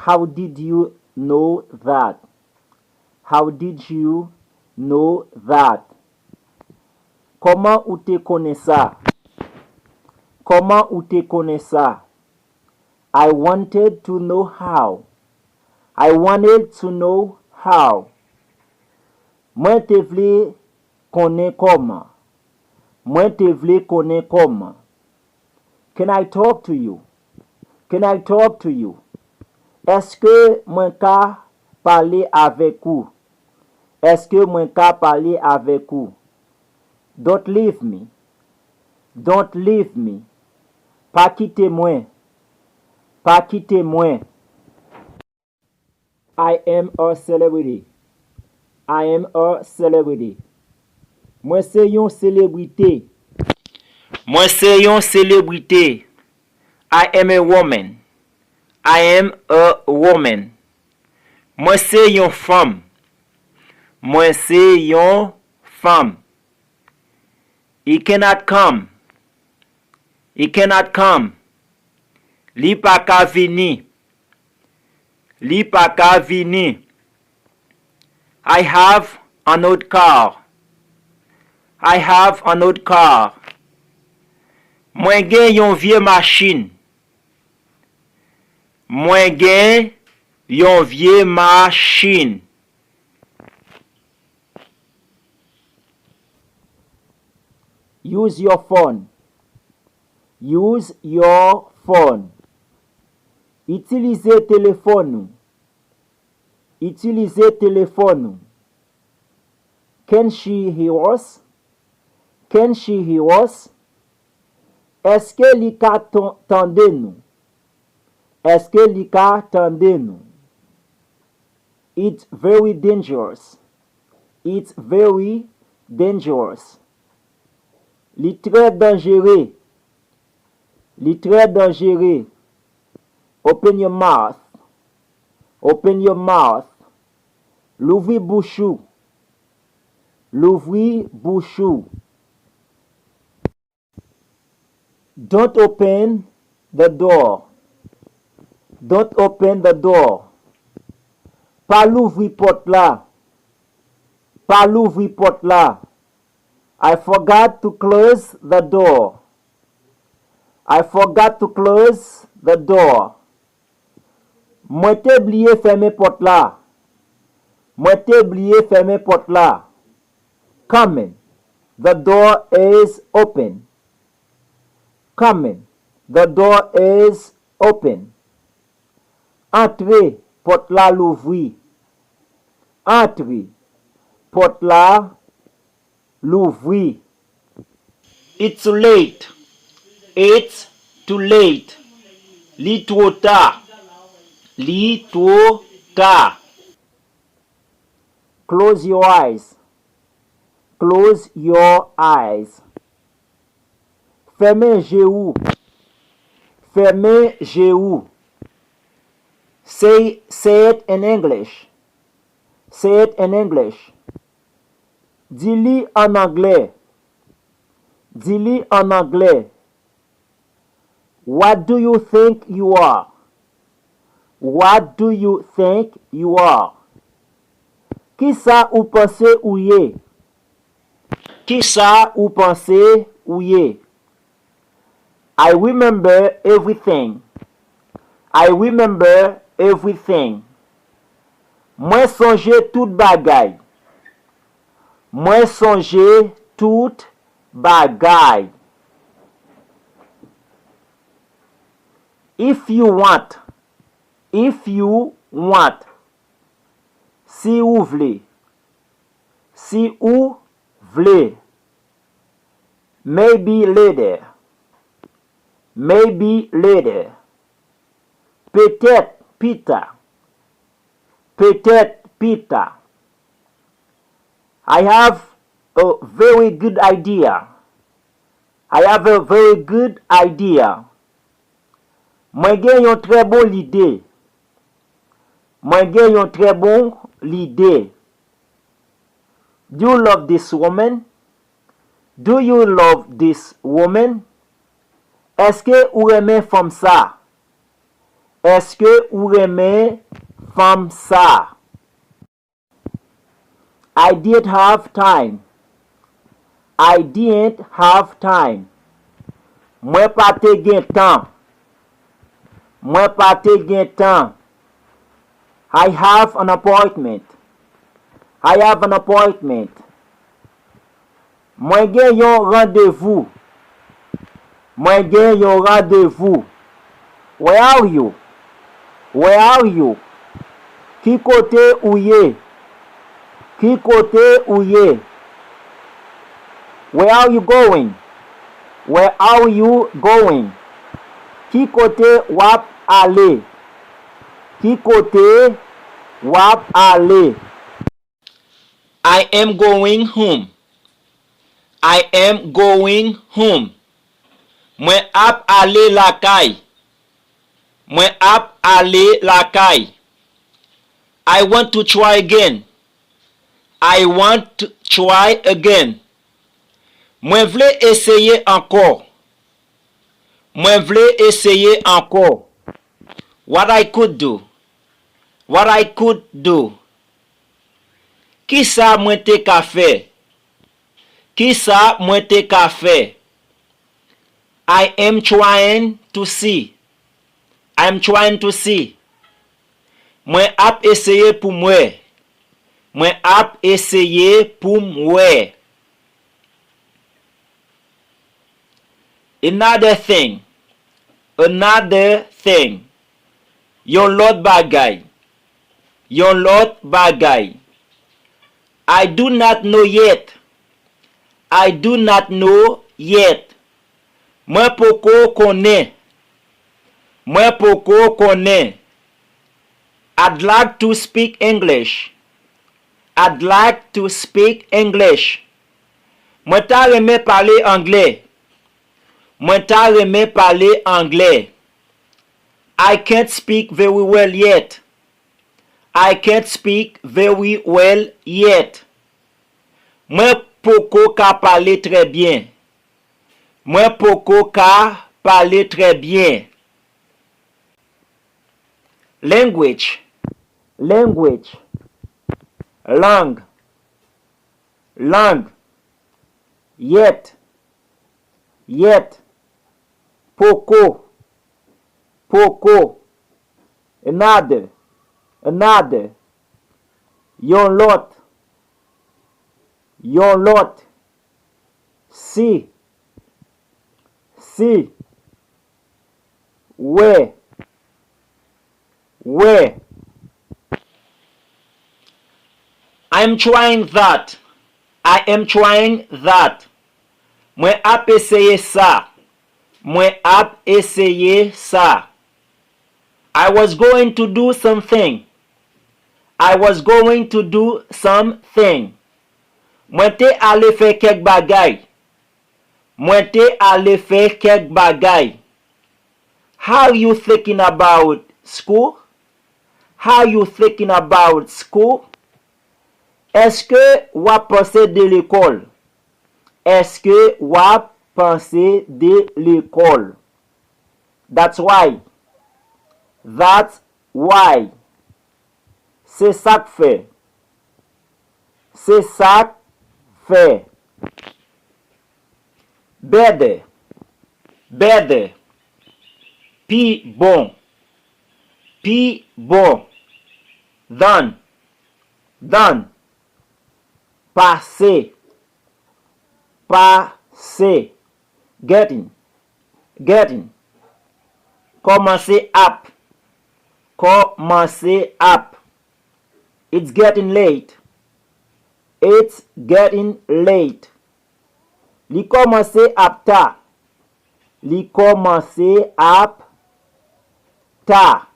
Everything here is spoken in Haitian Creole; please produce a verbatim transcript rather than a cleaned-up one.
How did you know that? How did you know that? Kòman ou te konnen sa? Kòman ou te konnen sa? I wanted to know how. I wanted to know how. Mwen te vle konnen kòman. Mwen te vle konnen kòman. Can I talk to you? Can I talk to you? Èske mwen ka pale avèk ou? Èske mwen ka pale avèk ou? Don't leave me. Don't leave me. Pa kite mwen. Pa kite mwen. I am a celebrity. I am a celebrity. Mwen se yon selebrite. Mwen se yon selebrite. I am a woman. I am a woman. Mwen se yon fanm. Mwen se yon fanm. He cannot come. He cannot come. Li pa ka vini. Li pa ka vini. I have an old car. I have an old car. Mwen gen yon vye machin. Mwen gen yon vye machin. Use your phone. Use your phone. Itilize telefòn ou. Itilize telefòn ou. Can she hear us? Can she hear us? Èske li ka tan- tande nou? Èske li ka tande nou? It's very dangerous. It's very dangerous. Li trè danjere. Li trè danjere. Open your mouth. Open your mouth. Louvri bouch ou. Louvri bouch ou. Don't open the door. Don't open the door. Pa louvri pòt la. Pa louvri pòt la. I forgot to close the door. I forgot to close the door. Mwen te bliye fèmen pòt la. Mwen te bliye fèmen pòt la. Come in. The door is open. Come in. The door is open. Antre, pòt la louvri. Antre, pòt la louvri. It's too late. It's too late. Li two ta. Li two ta. Close your eyes. Close your eyes. Fèmen je ou. Fèmen je ou. Say, say it in English. Say it in English. Di li ann anglè. Di li ann anglè. What do you think you are? What do you think you are? Kisa ou panse ou ye? Kisa ou panse ou ye? I remember everything. I remember everything. Mwen sonje tout bagay. Mwen sonje tout bagay. If you want. If you want. Si ou vle. Si ou vle. Maybe later. Maybe later. Petèt pita. Petèt pita. I have a very good idea. I have a very good idea. Mwen gen yon trè bon lide. Mwen gen yon trè bon lide. Do you love this woman? Do you love this woman? Èske ou renmen fanm sa? Èske ou renmen fanm sa? I didn't have time. I didn't have time. Mwen pa te gen tan. Mwen pa te gen tan. I have an appointment. I have an appointment. Mwen gen yon randevou. Mwen gen yon randevou. Where are you? Where are you? Ki kote ou ye? Ki kote ou ye? Where are you going? Where are you going? Ki kote w ap ale? Ki kote w ap ale? I am going home. I am going home. Mwen ap ale lakay. Mwen ap ale lakay. I want to try again. I want to try again. Mwen vle eseye ankò. Mwen vle eseye ankò. What I could do. What I could do. Kisa mwen te ka fè? Kisa mwen te ka fè? I am trying to see. I am trying to see. Mwen ap eseye pou m wè. Mwen ap eseye pou m wè. Another thing. Another thing. Yon lòt bagay. Yon lòt bagay. I do not know yet. I do not know yet. Mwen poko konnen. Mwen poko konnen. I'd like to speak English. I'd like to speak English. Mwen ta renmen pale anglè. Mwen ta renmen pale anglè. I can't speak very well yet. I can't speak very well yet. Mwen poko ka pale trè byen. Mwen poko ka pale trè byen. Language. Language. Lang. Lang. Yet. Yet. Poko. Poko. Another. Another. Yon lòt. Yon lòt. See. See. Wè. Wè. I'm trying that. I am trying that. Mwen ap eseye sa. Mwen ap eseye sa. I was going to do something. I was going to do something. Mwen te ale fè kèk bagay. Mwen te ale fè kèk bagay. How you thinking about school? How you thinking about school? Èske w ap panse de lekòl? Èske w ap panse de lekòl? That's why. That's why. Se sa k fè. Se sa k fè. Better. Better. Pi bon. Pi bon. Than. Than. Pase. Pase. Getting. Getting. Kòmanse ap. Kòmanse ap. It's getting late. It's getting late. Li kòmanse ap ta. Li kòmanse ap ta.